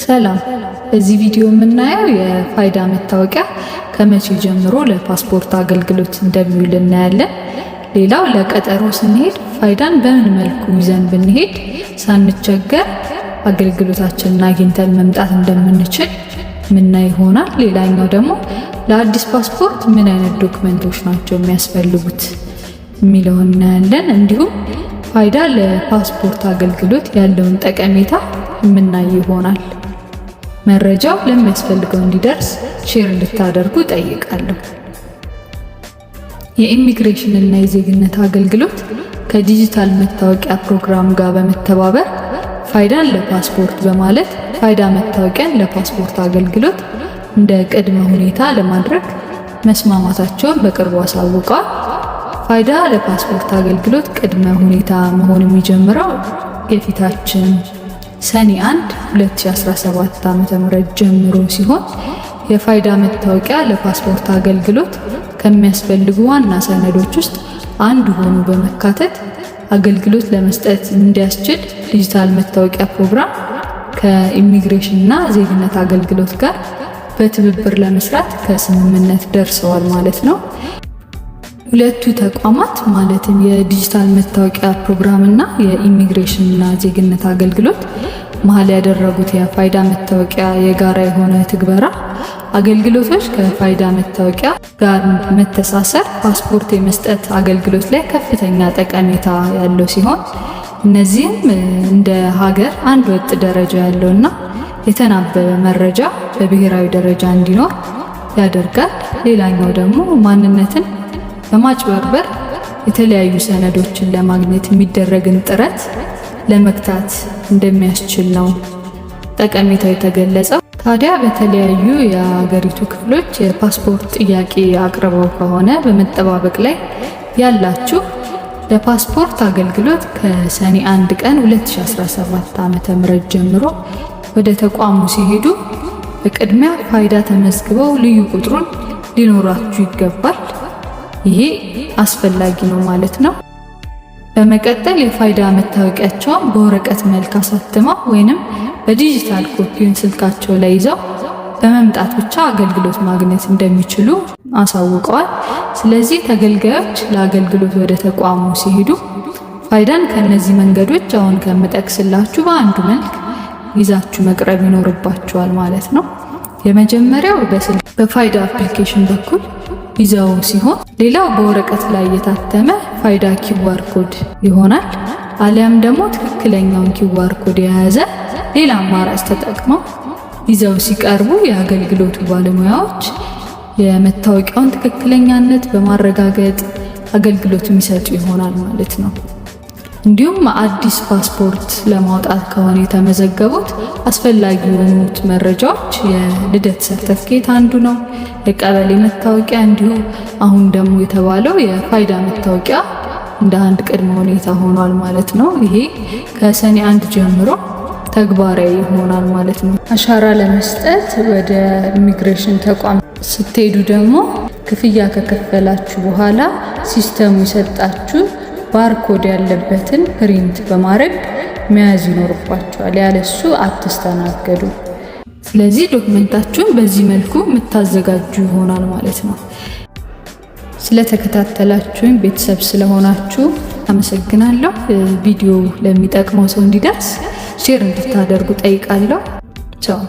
ሰላም፣ በዚህ ቪዲዮ የምናየው የፋይዳ መታወቂያ ከመቼ ጀምሮ ለፓስፖርት አገልግሎት እንደሚውል እናያለን። ሌላው ለቀጠሮ ስንሄድ ፋይዳን በምን መልኩ ይዘን ብንሄድ ሳንቸገር አገልግሎታችንን አግኝተን መምጣት እንደምንችል ምናይ ይሆናል። ሌላኛው ደግሞ ለአዲስ ፓስፖርት ምን አይነት ዶክመንቶች ናቸው የሚያስፈልጉት የሚለውን እናያለን። እንዲሁም ፋይዳ ለፓስፖርት አገልግሎት ያለውን ጠቀሜታ የምናይ ይሆናል። መረጃው ለሚያስፈልገው እንዲደርስ share እንድታደርጉ እጠይቃለሁ። የኢሚግሬሽን እና የዜግነት አገልግሎት ከዲጂታል መታወቂያ ፕሮግራም ጋር በመተባበር ፋይዳን ለፓስፖርት በማለት ፋይዳ መታወቂያን ለፓስፖርት አገልግሎት እንደ ቅድመ ሁኔታ ለማድረግ መስማማታቸውን በቅርቡ አሳውቀዋል። ፋይዳ ለፓስፖርት አገልግሎት ቅድመ ሁኔታ መሆን የሚጀምረው የፊታችን ሰኔ 1 2017 ዓ.ም ጀምሮ ሲሆን፣ የፋይዳ መታወቂያ ለፓስፖርት አገልግሎት ከሚያስፈልጉ ዋና ሰነዶች ውስጥ አንዱ ሆኖ በመካተት አገልግሎት ለመስጠት እንዲያስችል ዲጂታል መታወቂያ ፕሮግራም ከኢሚግሬሽን እና ዜግነት አገልግሎት ጋር በትብብር ለመስራት ከስምምነት ደርሰዋል ማለት ነው። ሁለቱ ተቋማት ማለትም የዲጂታል መታወቂያ ፕሮግራም እና የኢሚግሬሽን እና ዜግነት አገልግሎት መሀል ያደረጉት የፋይዳ መታወቂያ የጋራ የሆነ ትግበራ አገልግሎቶች ከፋይዳ መታወቂያ ጋር መተሳሰር ፓስፖርት የመስጠት አገልግሎት ላይ ከፍተኛ ጠቀሜታ ያለው ሲሆን፣ እነዚህም እንደ ሀገር አንድ ወጥ ደረጃ ያለውና የተናበበ መረጃ በብሔራዊ ደረጃ እንዲኖር ያደርጋል። ሌላኛው ደግሞ ማንነትን በማጭበርበር የተለያዩ ሰነዶችን ለማግኘት የሚደረግን ጥረት ለመግታት እንደሚያስችል ነው ጠቀሜታው የተገለጸው። ታዲያ በተለያዩ የሀገሪቱ ክፍሎች የፓስፖርት ጥያቄ አቅርበው ከሆነ በመጠባበቅ ላይ ያላችሁ፣ ለፓስፖርት አገልግሎት ከሰኔ 1 ቀን 2017 ዓ.ም ጀምሮ ወደ ተቋሙ ሲሄዱ በቅድሚያ ፋይዳ ተመዝግበው ልዩ ቁጥሩን ሊኖራችሁ ይገባል። ይሄ አስፈላጊ ነው ማለት ነው። በመቀጠል የፋይዳ መታወቂያቸውን በወረቀት መልክ አሳትመው ወይንም በዲጂታል ኮፒውን ስልካቸው ላይ ይዘው በመምጣት ብቻ አገልግሎት ማግኘት እንደሚችሉ አሳውቀዋል። ስለዚህ ተገልጋዮች ለአገልግሎት ወደ ተቋሙ ሲሄዱ ፋይዳን ከነዚህ መንገዶች አሁን ከምጠቅስላችሁ በአንዱ መልክ ይዛችሁ መቅረብ ይኖርባችኋል ማለት ነው። የመጀመሪያው በስልክ በፋይዳ application በኩል ይዘው ሲሆን፣ ሌላው በወረቀት ላይ የታተመ ፋይዳ QR code ይሆናል። አሊያም ደግሞ ትክክለኛውን QR code የያዘ ሌላ አማራጭ ተጠቅመው ይዘው ሲቀርቡ የአገልግሎቱ ባለሙያዎች የመታወቂያውን ትክክለኛነት በማረጋገጥ አገልግሎት የሚሰጡ ይሆናል ማለት ነው። እንዲሁም አዲስ ፓስፖርት ለማውጣት ከሆነ የተመዘገቡት አስፈላጊ የሆኑት መረጃዎች የልደት ሰርተፍኬት አንዱ ነው፣ የቀበሌ መታወቂያ እንዲሁ፣ አሁን ደግሞ የተባለው የፋይዳ መታወቂያ እንደ አንድ ቅድመ ሁኔታ ሆኗል ማለት ነው። ይሄ ከሰኔ 1 ጀምሮ ተግባራዊ ይሆናል ማለት ነው። አሻራ ለመስጠት ወደ ኢሚግሬሽን ተቋም ስትሄዱ ደግሞ ክፍያ ከከፈላችሁ በኋላ ሲስተሙ የሰጣችሁ barcode ያለበትን print በማድረግ መያዝ ይኖርባችኋል። ያለሱ አትስተናገዱ። ስለዚህ ዶክመንታችሁን በዚህ መልኩ የምታዘጋጁ ይሆናል ማለት ነው። ስለተከታተላችሁኝ፣ ቤተሰብ ስለሆናችሁ አመሰግናለሁ። ቪዲዮ ለሚጠቅመው ሰው እንዲደርስ share እንድታደርጉ ጠይቃለሁ። ቻው።